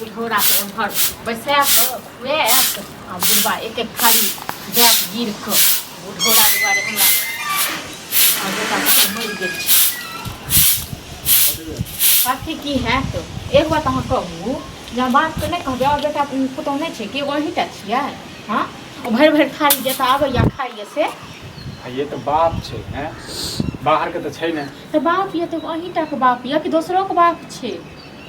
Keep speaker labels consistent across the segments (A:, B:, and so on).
A: बुढ़ौराके ओम्हर बैसा कऽ खुआएत आ बुढ़बा एक एक थारी जायत गिर कऽ। बुढ़ौरा दुआरे हमरा आ बेटा पुतहु मरि गेल छै। कथी की हैत? एक बात अहाँ कहू जे अहाँ बापके नहि कहबै आओर बेटा पुतहु नहि छै कि एगो अहीँटा छियै? हँ, ओ भरि भरि थारी जतऽ आबैए खाइए से।
B: आ ये तऽ बाप छै ने, बाहरके तऽ छै ने।
A: तऽ बाप यऽ तऽ अहीँटाके बाप यऽ कि दोसरोके बाप छै?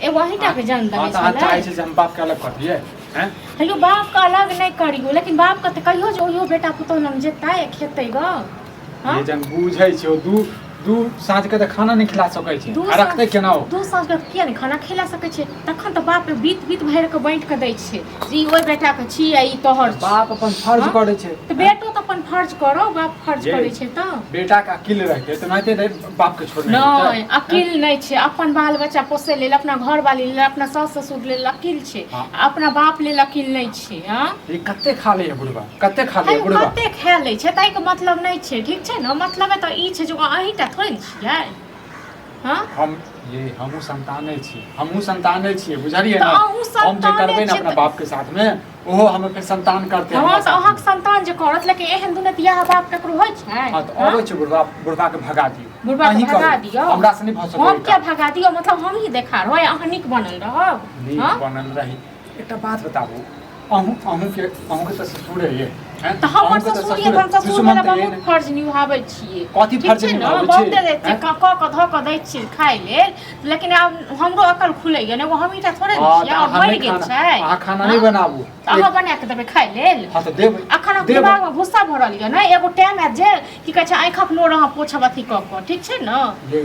A: एगो अहीँटाके जन्म
B: हँ
A: देने
B: तऽ अहाँ
A: छलै?
B: चाहै छी जे हम बापके अलग कऽ दियै? हैं?
A: हेयौ, बापके अलग नहि करियौ, लेकिन बापके तऽ कहियौ जे ओहियो बेटा पुतहु लग जेतै खेतै गऽ। हँ,
B: ये जन बुझै छै ओ दू दू साँझके तऽ खाना नहि खिला सकै छै
A: दू
B: आ रखतै केना ओ?
A: दू साँझके किया नहि खाना खिला सकै छै? तखन तऽ बाप बीत बीत भरि कऽ बाँटि कऽ दै छै जे ई ओहि बेटाके छी आ ई तोहर छी।
B: बाप अपन फर्ज
A: हँ?
B: करै छै।
A: तऽ बेटो तऽ अपन फर्ज करौ, बाप फर्ज
B: जे-
A: करै छै तऽ
B: बेटाके अकिल रहतै तऽ ओनाहिते नहि बापके छोड़ने
A: नहि
B: जेतै।
A: अकिल नहि छै। अपन बाल बच्चा पोसै लेल, अपना घरवाली लेल, अपना सास ससुर लेल अकिल छै।
B: हँ।
A: आ अपना बाप लेल अकिल नहि छै। हँ,
B: ई कते खा लैए बुढ़बा, कते खा लैए
A: हे,
B: बुढ़बा?
A: कते खा लै छै ताहिके मतलब नहि छै, ठीक छै ने? मतलब तऽ ई छै जे ओ अहीँटा थोड़े ने छियै। हँ,
B: हम ये हमहूँ संताने छी, हमहूँ संताने छियै, बुझलियै
A: तऽ
B: ने?
A: अहूँ
B: हम जे
A: संताने
B: करबै ने
A: छियै
B: अपना
A: तऽ-
B: बापके साथमे, ओहो हमर फेर संतान करतै
A: हँ,
B: हमरा
A: तऽ
B: साथमे।
A: अहाँके संतान जे करत, लेकिन एहन दुनिया बियाह बाप ककरो होइ छै?
B: हँ, तऽ
A: हँ?
B: अबै छै बुढ़बा, बुढ़बा के भगा दियौ।
A: बुढ़बा के
B: अहीं
A: भगा
B: करू।
A: दियौ?
B: हमरा से नहि भऽ सकैए
A: हम किया
B: काम।
A: भगा दियौ? मतलब हम ही देखा रहब, अहाँ नीक बनल रहब?
B: नीक
A: हँ?
B: बनल रही। एकटा बात बताबू, अहूँ अहूँके अहूँके तऽ ससुरे ये, हैं?
A: तऽ हमर
B: अहूँके तऽ
A: ससुर ये तऽ हम ससुर
B: दुश्मन
A: वाला
B: तऽ ये
A: बहुत
B: ने।
A: फर्ज निभाबै छियै।
B: कथी
A: ठीक
B: फर्ज
A: छै ने?
B: निभाबै छी?
A: बहुते दै छियै,
B: हैं?
A: कऽ कऽ धऽ कऽ दै छियै खाय लेल, लेकिन आब हमरो अकल खुलैया ने। एगो हमहीटा थोड़े ने
B: हँ,
A: छियै
B: तऽ
A: आओर
B: अहाँ
A: मरि
B: नहि
A: गेल
B: खाना
A: छै।
B: अहाँ खाना
A: हँ?
B: नहि बनाबू।
A: तऽ अहाँ बना कऽ देबै खाय लेल?
B: हँ, तऽ देबै।
A: अखन अहाँके
B: देबै।
A: दिमागमे गुस्सा भरल यऽ ने, एगो टाइम आयत जे की कहै छै आँखिक नोर अहाँ पोछब अथी कऽ कऽ, ठीक छै ने?
B: ये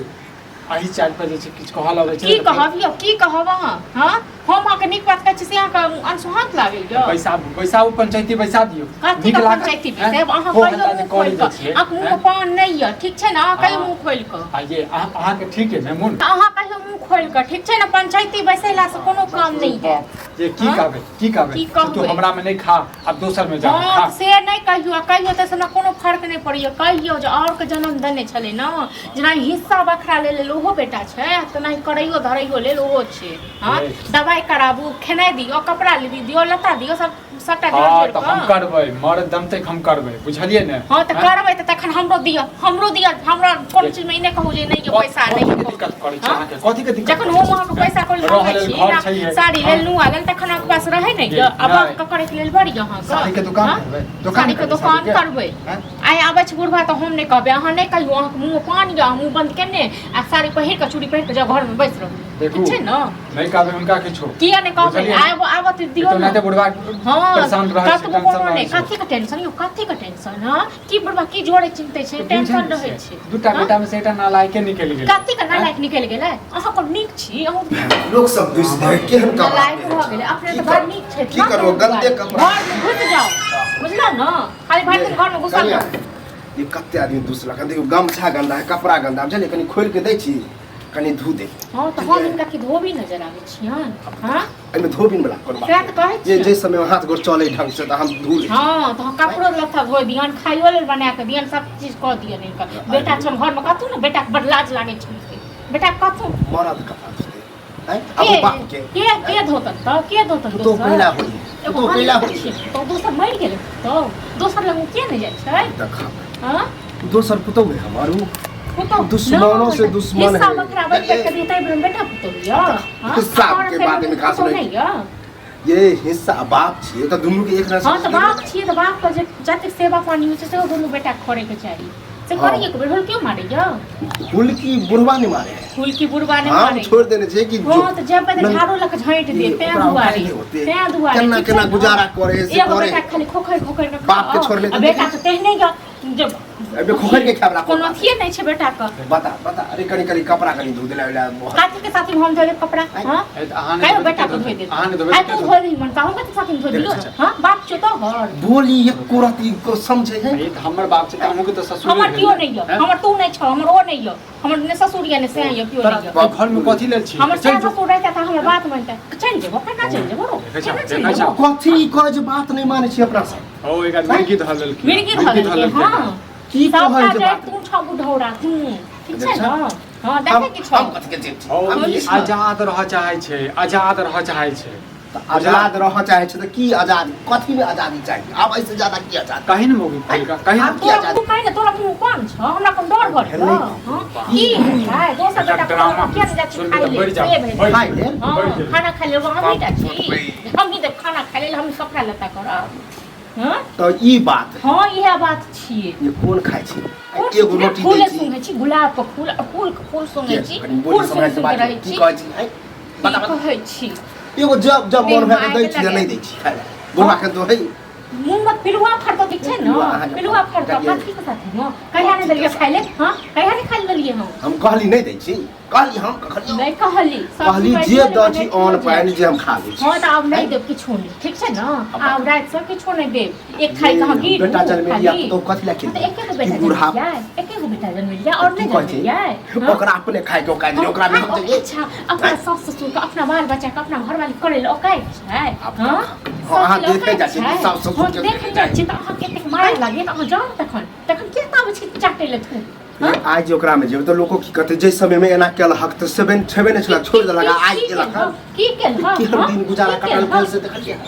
B: एहि चालि पर जे छै किछु कहऽ लगै छै
A: की
B: ने तऽ
A: कहब यौ, की कहब अहाँ? हँ, हम अहाँके नीक बात कहै छी से अहाँके अनसुहात लागै यऽ।
B: बैसाबू, बैसाबू, पंचायती बैसा दियौ।
A: कथी
B: नीक
A: के
B: लागत?
A: पंचायती
B: हैं?
A: बैसायब? अहाँ
B: हो
A: कहियो
B: हल्ला जे
A: मुँह
B: करै
A: खोलि
B: जे
A: कऽ,
B: छियै,
A: अहाँके मुँहमे
B: हैं?
A: पान नहि यऽ, ठीक छै ने? अहाँ कहियो
B: हँ।
A: मुँह खोलि कऽ।
B: आ ये अहाँके ठीक है ने मोन?
A: तऽ अहाँ कहियो मुँह खोलि कऽ, ठीक छै ने? पंचायती बैसेलासँ कोनो काम नहि हैत।
B: ये की
A: हँ?
B: कहबै, की कहबै
A: की
B: से तू
A: कहबै?
B: हमरा में नहीं खा, अब दोसर में जा
A: हँ
B: खा।
A: से नहि कहियो, आ कहियो तऽ हमरा कोनो फर्क नहि पड़ैया। कहियो जे और के जन्म देने छलै ने, जेना हिस्सा बखरा लेल लेल ओहो बेटा छै, तेनाही करैयो धरैयो लेल ओहो छै। हँ,
B: ये।
A: दबाइ कराबू, खेनाइ दियौ, कपड़ा दियौ, लत्ता दियौ, सब सबटा जोड़
B: हँ
A: जोड़
B: तऽ हम
A: कऽ।
B: करबै, मरद दम तक हम करबै, बुझलियै ने?
A: हँ, तऽ
B: हैं?
A: करबै तऽ तखन हमरो दिअ, हमरो दिअ। हमरा कोनो चीजमे ई नहि कहू जे नहि यौ पैसा
B: कथी
A: नहि
B: के
A: यौ।
B: दिक्कत करै छै
A: हँ?
B: अहाँके? कथी के दिक्कत
A: जखन
B: करै
A: हम
B: छै?
A: अहाँके पैसा कौड़ी
B: रहऽ
A: मांगै
B: लेल
A: छी
B: घर
A: ना,
B: छैहे।
A: साड़ी
B: हँ?
A: लेल, नुआ लेल, तखन अहाँके पास रहै नहि
B: जी,
A: यऽ? आ
B: नहि।
A: बापके करैके लेल बड़ यऽ अहाँके?
B: साड़ी के दुकान
A: हँ?
B: करबै? दुकान
A: साड़ीके
B: करबै
A: दोकान
B: साड़ी के?
A: करबै?
B: हैं?
A: आइ आबै छै बुढ़बा तऽ हम नहि कहबै, अहाँ नहि कहियौ। अहाँके मुँहमे पान यऽ, अहाँ मुँह बन्द केने आ साड़ी पहिर कऽ, चूड़ी पहिर कऽ जाउ, घरमे बैस रहू।
B: देखू।
A: ठीक छै ने?
B: नहि कहबै हुनका किछो।
A: किया नहि कहबै?
B: बुझलियै?
A: आब आबत दियौ
B: तऽ
A: ने।
B: ओनाहिते बुढ़बा
A: हँ,
B: परेशान रहै छै,
A: कतबो
B: टेंशन
A: कोनो
B: रहै
A: नहि।
B: छै।
A: कथी के टेंशन यौ, कथी के टेंशन? हँ, की बुढ़बा की जोड़े चिंते छै?
B: तऽ बुझै
A: टेंशन
B: नहि
A: रहै
B: छियै।
A: छै।
B: दूटा
A: हँ?
B: बेटा में से एकटा नालायके निकलि गेलै।
A: कथी के नालायक निकलि गेलै? अहाँ कोन नीक छी अहूँ?
C: लोक सब दुसि दे केहन कपड़ा
A: नालायक
C: पहिरै
A: भऽ
C: छै।
A: गेलै अपने
C: की
A: तऽ बड़
C: कर-
A: नीक छै।
C: की करबो, गंदे कपड़ा।
A: घर में घुसि जाउ, बुझलौ ने? खाली भरि दिन घर में घुसल
C: कनिया,
A: रहू।
C: ये कते आदमी दुसलक, देखियौ गमछा गंदा है, कपड़ा गंदा है, बुझलियै? कनि खोलि के दै छी, कनि धो दे।
A: हँ, तऽ हम हिनका की धोबी नजर आबै छियनि? हँ,
C: एहिमे धोबिन वाला कोन बात
A: सएह तऽ कहै
C: जे
A: छियनि।
C: जे समय मे हाथ गोर चले ढंग से तऽ हम धो लै छी।
A: हँ, तऽ हम कपड़ो लत्ता धोइ दियनि, खाइयो लेल बना कऽ दियनि, सब चीज कऽ दियनि हिनकर। बेटा छनि घरमे, कथू ने बेटाके बड़ लाज लागै छनि से बेटाके कथू
C: मरद कपड़ा धोते आँय?
A: के
C: आब ओ बाप के
A: के के धोतन तऽ के धोतन?
C: तू तो
A: दोसर
C: कैला होई,
A: एगो
C: तू
A: हम
C: कैला
A: तऽ
C: होई।
A: छियै, तऽ दोसर मरि गेलै तऽ दोसर लग के नहि जाइ छै?
C: देखा।
A: हँ,
C: दोसर पुतहु है हमर उ
A: पुतहु
C: दुश्मनों से दुश्मन
A: हिस्सा
C: है।
A: बखरा बैठ के दियौ तै बेर बेटा पुतहु यऽ? हँ?
C: हिस्सा
A: आ
C: के
A: तोहर
C: बात में घास
A: पुतहु
C: नहीं।
A: नहि यऽ?
C: ये हिस्सा बाप छियै तऽ दुनू के एक रंग।
A: हँ, तऽ बाप छियै तऽ बाप के जे जतेक सेवा पानी होइ छै सेहो दुनू बेटा के करे के चाही, से
C: हँ।
A: करैए के बेर हुलकियो मारैया।
C: हुलकी बुढ़वा नहीं मारे है।
A: हुलकी बुढ़वा नहि
C: हम
A: मारै।
C: छोड़ देने छै कि
A: हँ, तऽ जेबै तऽ
C: नहीं।
A: झाड़ू लऽ कऽ झाँटि
C: ई
A: देत, तें
C: ओकरा
A: दुआरे
C: उपाय नहि होते।
A: तें दुआरे
C: केना
A: ठीक
C: केना
A: छै ने?
C: गुजारा करे है, से
A: एगो
C: करे।
A: बेटा खाली खोखरि खोखरि कऽ
C: बाप के
A: खाओ,
C: छोड़ले
A: आ
C: तऽ
A: बेटा
C: देखी।
A: तऽ तेहने यऽ जे
C: एबे खोखरि के खायवला कोन
A: कोनो
C: बात?
A: अथिये नहि छै बेटा के।
C: बता बता, अरे कनि कनि कपड़ा कनि धो देला ओला बहुत।
A: काकी के साथी हम धोले कपड़ा? हां,
B: ए, तऽ अहाँ नहि
A: कहियो
B: धोबै
A: बेटा
B: तऽ
A: के
B: के
A: धोइ
B: धोतै?
A: देत।
B: अहाँ नहि धोबै
A: आइ
B: तऽ
A: तू
B: के
A: धोइ दही मन तऽ हम कथी साथी धोइ दियौ?
B: अच्छा।
A: हां, बाप छौ तोहर।
C: बोली एको रति को समझे है?
B: ई तऽ हमर बाप छै तऽ अहूँके तऽ ससुरे
A: हमर
B: भेल
A: केओ
B: ने?
A: नहि यऽ।
B: हैं?
A: हमर तू नहि छौ, हमर ओ नहि यऽ, हमर ने ससुर यऽ ने सैं यऽ, केओ
B: तोरा
A: नहि यऽ।
B: तोरा घरमे कथी लेल छी?
A: हमर
B: चलि
A: सैं
B: जो।
A: ससुर रहितै तऽ हमर बात मानितै। चलि जेबो, केना चलि जेबो रौ?
B: देखै छौ,
A: केना चलि
B: देखै छौ।
A: जेबो?
C: कथी कहै जे बात नहीं मानै छी अपना सब?
B: ओ एक आदमी मिर्गी धऽ लेलकै।
A: मिर्गी धऽ लेलकै। हँ,
C: की कहै
A: सबटा
C: जे
A: जड़ि
C: बात
A: तू छौ बुढ़ौरा तू, ठीक छै ने? हँ,
C: हम
A: देखै की छौ?
C: हम कथी के जेठ छी?
B: ओ
C: हम
B: ई
C: की
B: आजाद रहऽ चाहै छै, आजाद रहऽ चाहै छै।
C: तऽ आजाद रहऽ चाहै छै तऽ की आजादी, कथी में आजादी चाही? आब एहिसँ ज्यादा की आजादी?
B: कहीं ने मौगी खोलका कहीं
C: आब की
A: तोरा
C: आजादी?
A: मुँह काहे ने, तोरा मुँह कम छौ, हमरा कोन डर भर
C: भेल नहि।
A: हँ की है दोसर बेटा
B: ड्रामा
A: किया नहि जाइ छी
B: सुनबे
A: खाइ
B: तऽ
A: लेल
B: बढ़ि जाब,
A: से भेल।
B: बढ़ि
C: खाइ लेल?
A: हँ
B: बढ़ि जेबै।
A: खाना खाइ लेल हमही टा छी,
B: बाप रे।
A: हमही देब खाना खाइ लेल, हम कपड़ा लत्ता करब। हँ
C: तऽ ई बात है।
A: हँ इएह बात छियै।
C: ये कोन खाइ छै?
A: कोन
C: एगो रोटी
A: फूल
C: दै छी।
A: सुंघै छी, गुलाब के फूल आ फूल के फूल सुंघै छी,
C: कनि बोली
A: फूल
C: सम्हारि
A: सुंघ
C: के
A: सुंघ
C: बाजू।
A: रहै
C: की
A: छी।
C: कहै छी? आँय?
A: की
C: बता बता।
A: कहै छी?
C: एगो जब जब मन भए
A: देह
C: दै छी या
A: मे
C: नहि दै छी खाइ लए। बुढ़बा के तो है
A: मुँह में पिलुआ फड़तो ठीक छै ने,
C: पिलुआ अहाँके
A: पिलुआ फड़तो
C: कहियै।
A: कथी के साथे हँ कहिया नहि देलियै खाइ लेल? हँ कहिया नहि खाइ लेल देलियै हम?
C: हम कहली नहि दै छी, कहली हम कखन
A: नहि कहली, सब्जी
C: कहली
A: बाजि
C: जे
A: गेलै,
C: दै छी
A: बनेथियो
C: अन्न
A: जे।
C: पानि जे हम खा लै छी।
A: हँ तऽ आब नहि देब किछो नहि, ठीक छै ने? आब राति से किछो नहि देब। एक थाली कहाँ गिरू
C: बेटा जनमेलिया
A: खाली।
C: तो कथी लए
A: हँ तऽ
C: खेलियै?
A: एके गो बेटा
C: की बूढ़ा
A: जनमेलियै, एके गो बेटा जनमेलियै और
C: की
A: नहि
C: कहै छै?
A: जनमेलियै। हँ?
C: ओकरा अपने खाइ के औकात नहि, ओकरा
A: हँ,
C: नहि हम देलियै।
A: अच्छा अपना सास ससुर के, अपना बाल बच्चा के, अपना घरवाली करे लए औकात छै?
C: आब
A: हँ
C: हँ, अहाँ
A: सबके
C: देखै
A: औकात
C: जाइ छी कि
A: छै?
C: सास ससुर
A: हँ,
C: के
A: देखै
C: देखै
A: जाइ छी तऽ अहाँके एतेक माया लागैए तऽ अहाँ जाउ ने तखन, तखन किया तऽ आबै छी चाटै लए थूक?
C: ये आइ जे ओकरा में जेबै तऽ लोको की कहतै, जाहि समय में एना केलहक तऽ सेबे छेबे नहि छलक, छोड़ि देलक आ आइ केलक हन।
A: की केलहक?
C: केहन
A: हँ?
C: दिन गुजारा
A: की
C: कटल
A: केलहक?
C: भेल से देखलियै?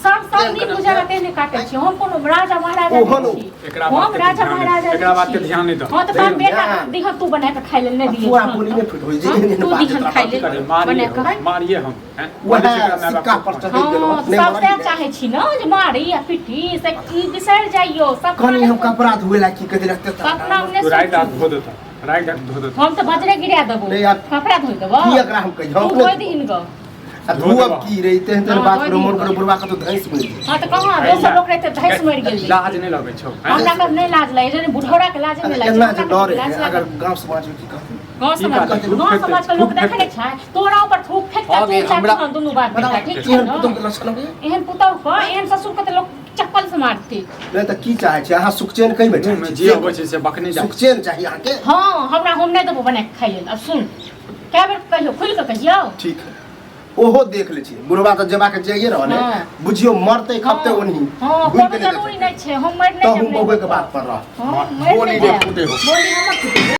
A: सब सब दिन गुजारा तेहने काटै छी। हम कोनो राजा महाराजा
C: ओहो
A: नहि छी।
B: एकरा बात
A: हम
B: के
A: राजा
B: ध्यान नहि-
A: महाराजा
B: एकरा
A: नहि
B: बात के
A: छी।
B: ध्यान नहि दह।
A: हँ तऽ तोहर
C: नहीं,
A: बेटा
C: ध्यान।
A: दिहन तू बना कऽ खाइ लेल नहि दिहे।
C: पूरा बोली नहि फिट होइ जे
A: हँ,
C: एहन एहन
A: तू
C: बात
A: दिहन
C: तोरा
A: खाइ
C: बात
A: लेल
B: करे मारिए
A: बना कऽ।
B: हम, मारिए हम हैं?
C: वएह
B: बोलै छै एकरा माय
C: सिक्का
B: बाप
C: पर
B: को।
C: चढ़ि गेलहुँ
A: हँ
C: नहि
A: सब
C: मारी
A: सएह
C: ने।
A: चाहै छी ने जे मारी आ पीटी से की बिसरि जाइयो सब।
C: कनि हम कपड़ा धोए ला की कहै रहते
A: अपना नहि
B: तू राति रात
A: सोचू।
B: धो देता, राति रात धो देता।
A: हम तऽ बजरे गिरा देबो,
C: नहीं यार।
A: कपड़ा धोइ देबो।
C: की एकरा हम कहियो?
A: तू
C: अपने
A: धोइ दहिन गऽ।
C: आ धोअब की रे, तेहन तेहन
A: हँ,
C: बात
A: धोइ
C: करो मन
A: दही।
C: करो बुढ़बा कतौ धैंस मरि गेल।
A: हँ तऽ कहाँ दोसर लोक रहतै धैंस मरि गेल।
B: लाज नहि लगै छौ हैं?
A: हमरा कब नहि लाज लागै छै, बुढ़ौरा के लाज नहि लागै छै।
C: एना जे
A: हमरा
C: डर
A: कब
C: है
A: लाज
C: अगर
A: लागै?
C: गाँव समाज में की कहतै?
A: गाँव
B: की
A: समाज
B: कहतै?
A: गाँव समाज के लोक
B: थूक
A: देखै नहि छै, तोरा ऊपर थूक फेकतै।
D: हँ
A: तू
D: गे,
A: चाटी
D: हमरा-
A: हँ दुनू बाप बेटा, ठीक छै
C: एहन
A: ने?
C: पुतोह के लक्षण होइए?
A: एहन पुतौह के, एहन ससुर के तऽ लोक चप्पल से मारतै।
C: नहि तऽ की चाहै छी अहाँ? सुखचैन कहिमे
B: मुँह में
C: चाहै
B: जे
C: छी?
B: अबै छै से बकने जाइ।
C: सुखचैन चाही अहाँके?
A: हँ हमरा हम नहि देबो बना के खाइ लेल। आब सुन, कए बेर कहियौ? खुलि कऽ कहियौ।
C: ठीक है, ओहो देख लै छी। बुढ़बा तऽ जेबाक जाइए रहल है।
A: हँ।
C: बुझियौ मरतै खपतै ओनही
A: हँ
C: घुरि
A: कोनो
C: के नहि
A: जरूरी
C: देखतै।
A: नहि छै, हम मरि नहि
C: तहु
A: जायब, नहि
C: बौए के
A: होतौ।
C: बात पर रह।
A: हँ मरि
C: बोली
A: नहि
C: नहि
A: जायब।
C: फूटे हो।
A: बोली हमर फूटे।